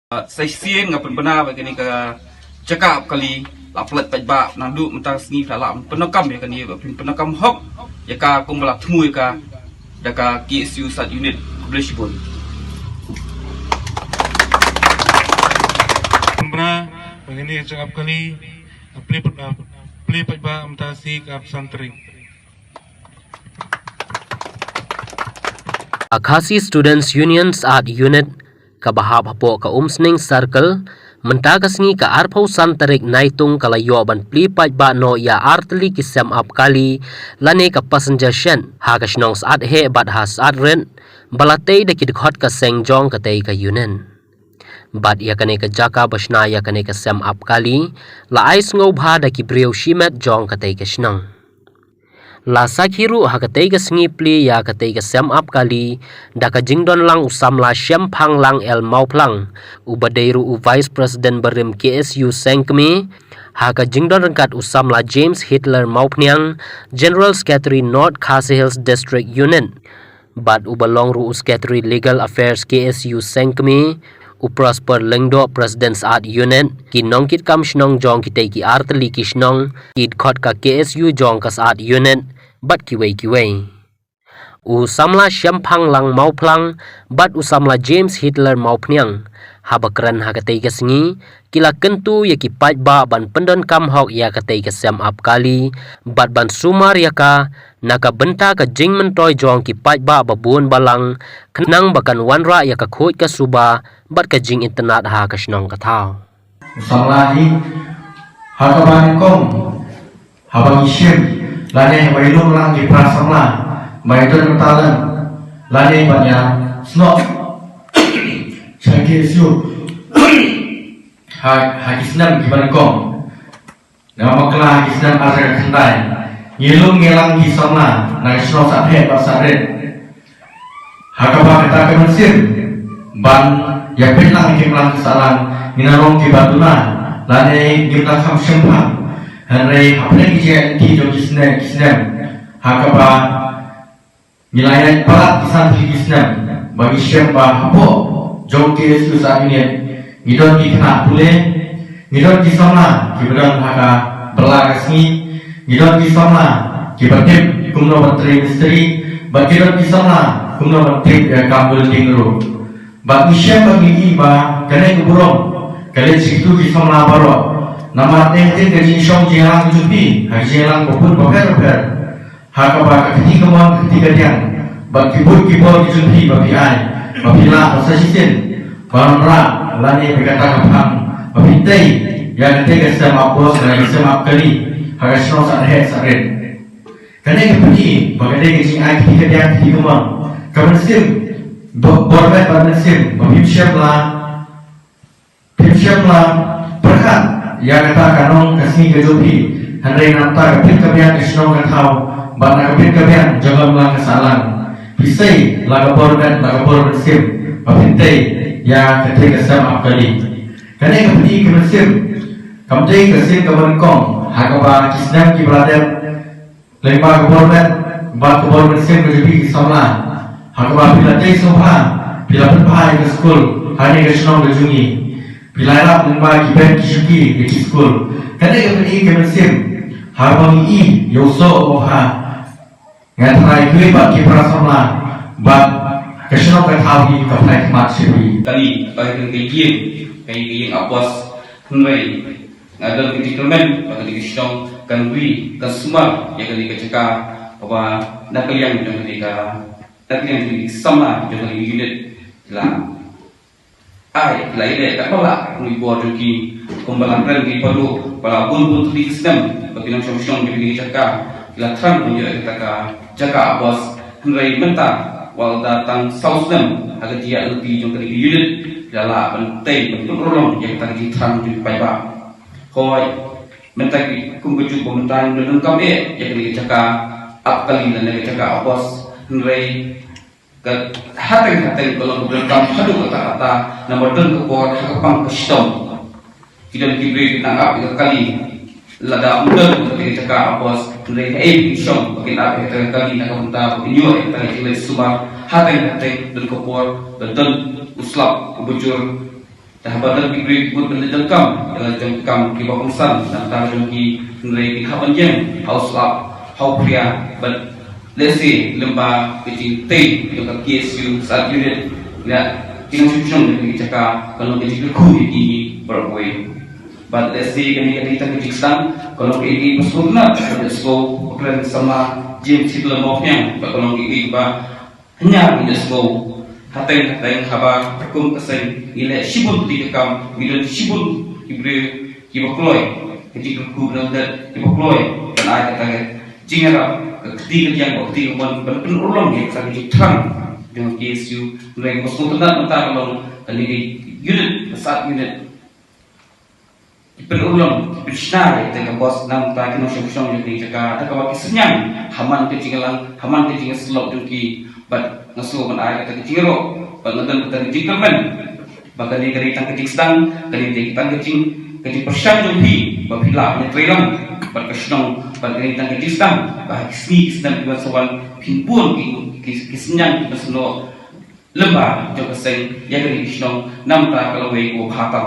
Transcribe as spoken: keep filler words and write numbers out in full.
Sa shisien nga pynbna ba kane ka jaka ap kali la pynlait paidbah, naduh mynta ka sngi phi la lah pyndonkam ïa kane, ba phin pyndonkam hok ïa ka kumba la thmu ïa ka da ka K S U sub unit. Khublei shibun. Pynbna ba kane ka jaka ap kali la plie, la plie paidbah mynta ka sngi ka arphew san tarik. Ka Khasi Students Union Saad Unit kaba hap hapoh ka Umsning Circle, mynta ka sngi ka arphew san tarik Naitung ka la ïoh ban plie paidbah noh ïa artylli ki sem ap kali lane ka passenger shed ha ka shnong Saad Heh bad ha Saad Rit, ba la tei da ki dkhot ka seng jong katei ka unit. Bad ïa kane ka jaka ba shna ïa kane ka sem ap kali la ai sngewbha da ki briew shimet jong katei ka shnong. La sakhi ruh ha katei ka sngi plie ïa katei ka sem ap kali da ka jingdon lang u samla Shemphang Lang El Mawphlang, uba dei ruh u Vice President barim K S U Sengkmie, ha ka jingdon ryngkat u samla James Hitler Mawphniang, General Secretary North Khasi Hills District Unit, bad uba long ruh u Secretary Legal Affairs K S U Sengkmie, u Prosper Lyngdoh, President Saad Unit, ki nongkitkam shnong jong kitei ki artylli ki shnong, ki dkhot ka K S U jong ka Saad Unit bad kiwei kiwei. U samla Shemphang Lang Mawphlang bad u samla James Hitler Mawphniang, haba kren ha katei ka sngi, ki la kyntu ïa ki paidbah ban pyndonkam hok ïa katei ka sem ap kali bad ban sumar ïa ka na ka bynta ka jingmyntoi jong ki paidbah ba bun balang, khnang ba kan wanrah ïa ka khuid ka suba bad ka jingitynnad ha ka shnong ka thaw. Samla hi ha kaba nyngkong, haba ngi shim lane haba ïalum lang ki para samla ba ïadon bynta lang lane ban ïasnoh sha K S U ha, ha ki snem kiba nyngkong. Nga bakla ha ki snem ar hajar khyndai, ngi lum ngi lang ki samla na ka shnong Saad Heh bad Saad Rit. Ha kaba kata ka mynsiem ban ïapeit lang ïa ki imlang ki sahlang, ngin ym long kiba duna lane ngim da kham shemphang. Hynrei hapdeng ki jingïaid lynti jong ki snem, ki snem, ha kaba ngi la ïaid palat ki san tylli ki snem ba ngi shem ba hapoh jong K S U Saad Unit ngi don ki khynnah pule, ngi don ki samla kiba don ha ka bylla ka sngi, ngi don ki samla kiba tip kumno ban trei mistri, bad ki don ki samla kumno ban tip ïa ka kam welding ruh. Bad ngi shem bad ngi i ba kane ka burom ka leit sha kito ki samla baroh. Namar dei hadien ka jingshong jingïalang jong phi ha ka jingïalang ba bun ba pher ba pher, ha kaba ka kti kamon ka kti kadiang bad ki buit ki bor ki jong phi ba phi ai, ba phi lah ba sa shisien ban wanrah lane bad kata ka phang ba phin tei ïa katei ka sem ap bos lane ka sem ap kali ha ka shnong Saad Heh Saad Rit. Kane ka pyni ba ka dei ka jingai kti kadiang kti kamon, ka mynsiem bor, bor met bad mynsiem ba phim shym la, phim shym la pyrkhat ïa kata ka nong ka sngi ka jong phi, hynrei na ka bynta ka bit ka biang ka shnong ka thaw bad na ka bit ka biang jong ka imlang ka sahlang, phi sei la ka bor met la ka bor mynsiem ba phin tei ïa katei ka sem ap kali. Kane ka pyni ka mynsiem kam dei ka sien kaba nyngkong ha kaba ki snem kiba la dep, lyngba ka bor met bad ka bor mynsiem ka jong phi ki samla, ha kaba phi la tei sngewbha, phi la pynbha ïa ka skul ha kane ka shnong ka jong ngi. Phi la ïarap lyngba ki beit ki shuki ïa ki skul. Kane ka pyni ka mynsiem haba ngi i ïa u soh u bha. Nga tharai kiwei pat ki para samla bad ka shnong ka thaw hi ka phai khmat sha phi. Kali, ka ïing, ka ïing ap bos, hynrei nga don ka jingkyrmen ba kane ka shnong kan ri, kan sumar ïa kane ka jaka kaba na ka liang jong kane ka, na ka liang jong kane ka samla jong kane ka unit. La ai, la ïaleh katba lah ngi bor jong ki, kumba la kren ki paduh ba la bun bun tylli ki snem ba ki nongshong shnong jong kane ka jaka ki la thrang ban ïoh ïa kata ka jaka ap bos. Hynrei mynta wat la tang saw snem ha ka jingïaid lynti jong kane ka unit, ki la lah ban tei ban pynurlong ïa kata ka jingthrang jong ki paidbah. Hooid, mynta ki kum ka juk ba mynta ngi donkam eh ïa kane ka jaka ap kali lane ka jaka ap bos, hynrei ka hateng hateng ka long ka donkam haduh katta katta, namar don ka por ha ka pang ka shitom. Ki don ki briew ki nang ap ïa ka kali, lada ym don kata ka jaka ap bos, hynrei haei ba kin shong ba kin ap ïa kata ka kali na ka bynta ba kin ïoh ïa kata ka jingleit sumar. Hateng hateng don ka por ba don u slap uba jur Te haba don ki briew ki bud ban leit donkam ïa la jong ki kam kiba kongsan, nangta jong ki, hynrei ki hap ban ïeng ha u slap, ha u phria, bad lehse lyngba ka jingtei jong ka K S U South Unit, ïa ki nongshong shnong jong kane ka jaka, kan long ka jingkyrkhu ïa ki baroh kawei. Bad lehse kane ka dei tang ka jingsdang, kan long kaei kaei ba sngewtynnat, ka dei sngewbha kren samla James Hitler Mawphniang, bad kan long kaei kaei ba hynñiar ngi ïohsngew. Hateng hateng haba ka kum ka seng ngi leh shibun tylli ki kam, ngi don shibun ki briew kiba kloi, ka jingkyrkhu ba don dep kiba kloi ban ai kata ka jingïarap, ka kti ka jingïarap, ka kti ka mon, ban pynurlong ïa kata ka jingthrang jong ka K S U. Hynrei kaba sngewtynnat mynta ka long kane ka unit, ka South Unit, ki pynurlong, ki pynshna ïa kata ka bos, nangta ki nongshong shnong jong kane ka jaka, da kaba ki synñiang ha man ka jingïalang, ha man ka jingïasyllok jong ki. Bad nga sngew ban ai kata ka jingïaroh, bad nga don kata ka jingkyrmen ba kane ka dei tang ka jingsdang, kane ka dei tang ka jing, ka jingpyrshang jong phi ba phi lah ban ïatrei lang bad ka shnong, bad kane ka dei tang ka jingsdang ba ha ki sngi ki snem kiban sa wan, phin bun ki, ki, ki synñiang kiban sa noh lyngba jong ka seng ïa kane ka shnong, nangta ka lawei kaba bha tam.